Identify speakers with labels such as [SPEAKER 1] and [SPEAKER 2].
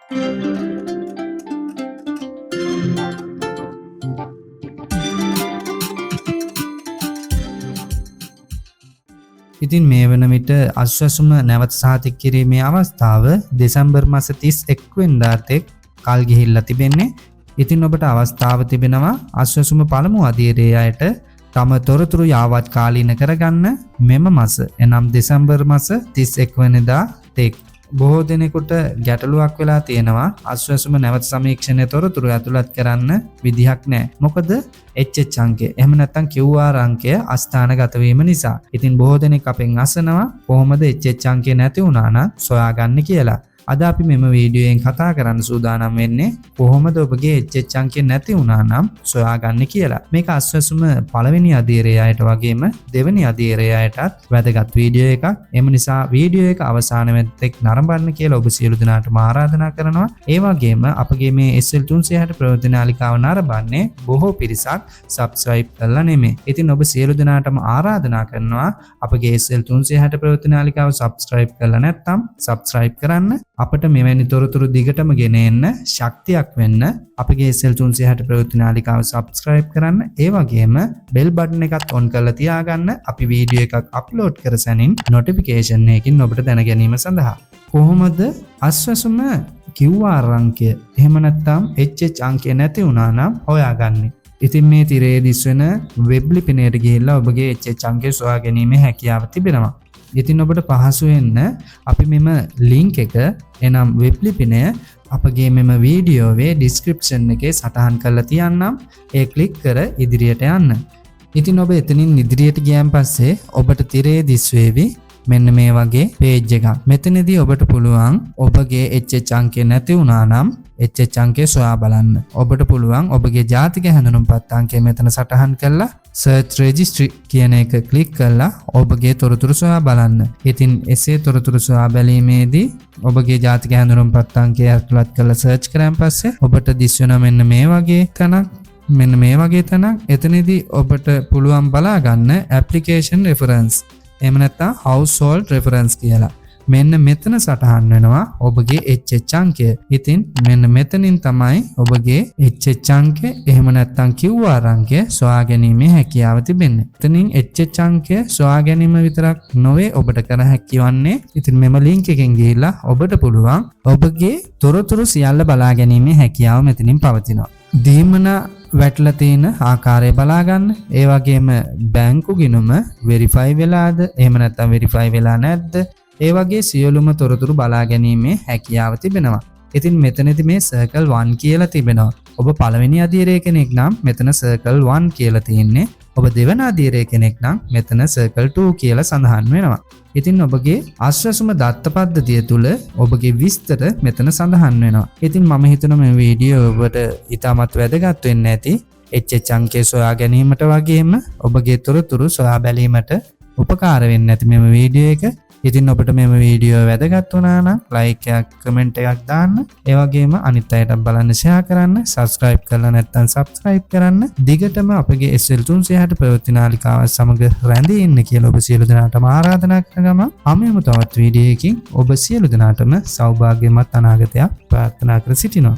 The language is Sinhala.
[SPEAKER 1] ඉතින් මේ වන විට අස්වැසුම නැවත සහතික කිරීමේ අවස්ථාව දෙසැම්බර් මාස 31 වෙනිදා තෙක් කල් ගිහිල්ලා තිබෙන්නේ. ඉතින් ඔබට අවස්ථාව තිබෙනවා අස්වැසුම පළමු අදියරේ අයට තම තොරතුරු යාවත් කාලීන කරගන්න මෙම මාස, එනම් දෙසැම්බර් මාස 31 වෙනිදා තෙක්. බොහෝ දෙනෙකුට ගැටලුවක් වෙලා තියෙනවා අස්වැසුම නැවත සමීක්ෂණය තොරතුරු ඇතුළත් කරන්න විදිහක් නෑ. මොකද HH අංකය, එහෙම නැත්නම් QR අංකය අස්ථානගත වීම නිසා. ඉතින් බොහෝ දෙනෙක් අපෙන් අසනවා කොහොමද HH අංකය නැති වුණා නම් සොයාගන්නේ කියලා. අද අපි මෙම වීඩියෝයෙන් කතා කරන්න සූදානම් වෙන්නේ කොහොමද ඔබගේ HH අංකය නැති වුණා නම් සොයාගන්නේ කියලා. මේක අස්වැසුම පළවෙනි අදියරේ අයට වගේම දෙවෙනි අදියරේ අයටත් වැදගත් වීඩියෝ එකක්. එම නිසා වීඩියෝ එක අවසාන වෙතෙක් නරඹන්න කියලා ඔබ සියලු දෙනාටම ආරාධනා කරනවා. ඒ වගේම අපගේ මේ SL 360 ප්‍රවෘත්ති නාලිකාව නරඹන්නේ බොහෝ පිරිසක් සබ්ස්ක්‍රයිබ් කරලා නෙමෙයි. ඉතින් ඔබ සියලු දෙනාටම ආරාධනා කරනවා අපගේ SL 360 ප්‍රවෘත්ති නාලිකාව සබ්ස්ක්‍රයිබ් කරලා නැත්නම් සබ්ස්ක්‍රයිබ් කරන්න. අපට මෙවැනි තොරතුරු දිගටම ගෙන එන්න ශක්තියක් වෙන්න අපගේ SL 360 ප්‍රවෘත්ති නාලිකාව සබ්ස්ක්‍රයිබ් කරන්න. ඒ වගේම බෙල් බටන් එකත් ඔන් කරලා තියාගන්න අපි වීඩියෝ එකක් අප්ලෝඩ් කර සැනින් නොටිෆිකේෂන් එකකින් ඔබට දැන ගැනීම සඳහා. කොහොමද අස්වැසුම QR අංකය එහෙම නැත්නම් HH අංකය නැති වුණා නම් හොයාගන්නේ? ඉතින් මේ තිරයේ දිස්වෙන වෙබ් ලිපිනයට ගිහිල්ලා ඔබගේ HH අංකය සොයා ගැනීමේ හැකියාව තිබෙනවා. ඉතින් ඔබට පහසු වෙන්න අපි මෙම ලින්ක් එක, එනම් වෙබ් ලිපිනය අපගේ මෙම වීඩියෝවේ ඩිස්ක්‍රිප්ෂන් එකේ සටහන් කරලා තියන්නම්. ඒ ක්ලික් කර ඉදිරියට යන්න. ඉතින් ඔබ එතනින් ඉදිරියට ගියන් පස්සේ ඔබට තිරයේ දිස්වේවි මෙන්න මේ වගේ පේජ් එකක්. මෙතනදී ඔබට පුළුවන් ඔබගේ HH අංකය නැති වුණා නම් HH අංකය සොයා බලන්න. ඔබට පුළුවන් ඔබගේ ජාතික හැඳුනුම්පත් අංකය මෙතන සටහන් කරලා search registry කියන එක ක්ලික් කරලා ඔබගේ තොරතුරු සොයා බලන්න. ඉතින් එසේ තොරතුරු සොයා බැලීමේදී ඔබගේ ජාතික හැඳුනුම්පත් අංකය ඇතුළත් කරලා සර්ච් කරාන් පස්සේ ඔබට දිස්වෙන මෙන්න මේ වගේ තැනක්. මෙන්න මේ වගේ තැනක්. එතනදී ඔබට පුළුවන් බලා ගන්න ඇප්ලිකේෂන් රෙෆරන්ස්, එහෙම නැත්නම් හවුස්හෝල්ඩ් රෙෆරන්ස් කියලා. මෙන්න මෙතන සටහන් වෙනවා ඔබගේ HH අංකය. ඉතින් මෙන්න මෙතනින් තමයි ඔබගේ HH අංකය එහෙම නැත්නම් QR අංකය සොයා ගැනීමේ හැකියාව තිබෙන්නේ. එතනින් HH අංකය සොයා ගැනීම විතරක් නොවේ ඔබට කර හැකි වන්නේ. ඉතින් මෙම ලින්ක් එකෙන් ගිහිල්ලා ඔබට පුළුවන් ඔබගේ තොරතුරු සියල්ල බලා ගැනීමේ හැකියාව මෙතනින් පවතිනවා. දීමන වැටලා තියෙන ආකාරය බලා ගන්න. ඒ වගේම බැංකු ගිණුම වෙරිෆයි වෙලාද එහෙම නැත්නම් වෙරිෆයි වෙලා නැද්ද, ඒ වගේ සියලුම තොරතුරු බලා ගැනීමේ හැකියාව තිබෙනවා. ඉතින් මෙතනදි මේ සර්කල් 1 කියලා තිබෙනවා. ඔබ පළවෙනි අදියරේ කෙනෙක් නම් මෙතන සර්කල් 1 කියලා තියෙන්නේ. ඔබ දෙවන අදියරේ කෙනෙක් නම් මෙතන සර්කල් 2 කියලා සඳහන් වෙනවා. ඉතින් ඔබගේ අස්වැසුම දත්ත පද්ධතිය තුළ ඔබගේ විස්තර මෙතන සඳහන් වෙනවා. ඉතින් මම හිතනවා මේ වීඩියෝ ඔබට ඉතාමත් වැදගත් වෙන්න ඇති. HH අංකය සොයා ගැනීමට වගේම ඔබගේ තොරතුරු සොයා බැලීමට උපකාර වෙන්න ඇති මෙම වීඩියෝ එක. ඉතින් ඔබට මෙම වීඩියෝ වැදගත් වුණා නම් ලයික් එකක්, කමෙන්ට් එකක් දාන්න. ඒ වගේම අනිත් අයටත් බලන්න ෂෙයා කරන්න. සබ්ස්ක්‍රයිබ් කරලා නැත්නම් සබ්ස්ක්‍රයිබ් කරන්න. දිගටම අපගේ SL 360 ප්‍රවෘත්ති නාලිකාව සමග රැඳී ඉන්න කියලා ඔබ සියලු දෙනාටම ආරාධනා කරන ගමන් හමුවෙමු තවත් වීඩියෝ එකකින්. ඔබ සියලු දෙනාටම සෞභාග්‍යමත් අනාගතයක් ප්‍රාර්ථනා කර සිටිනවා.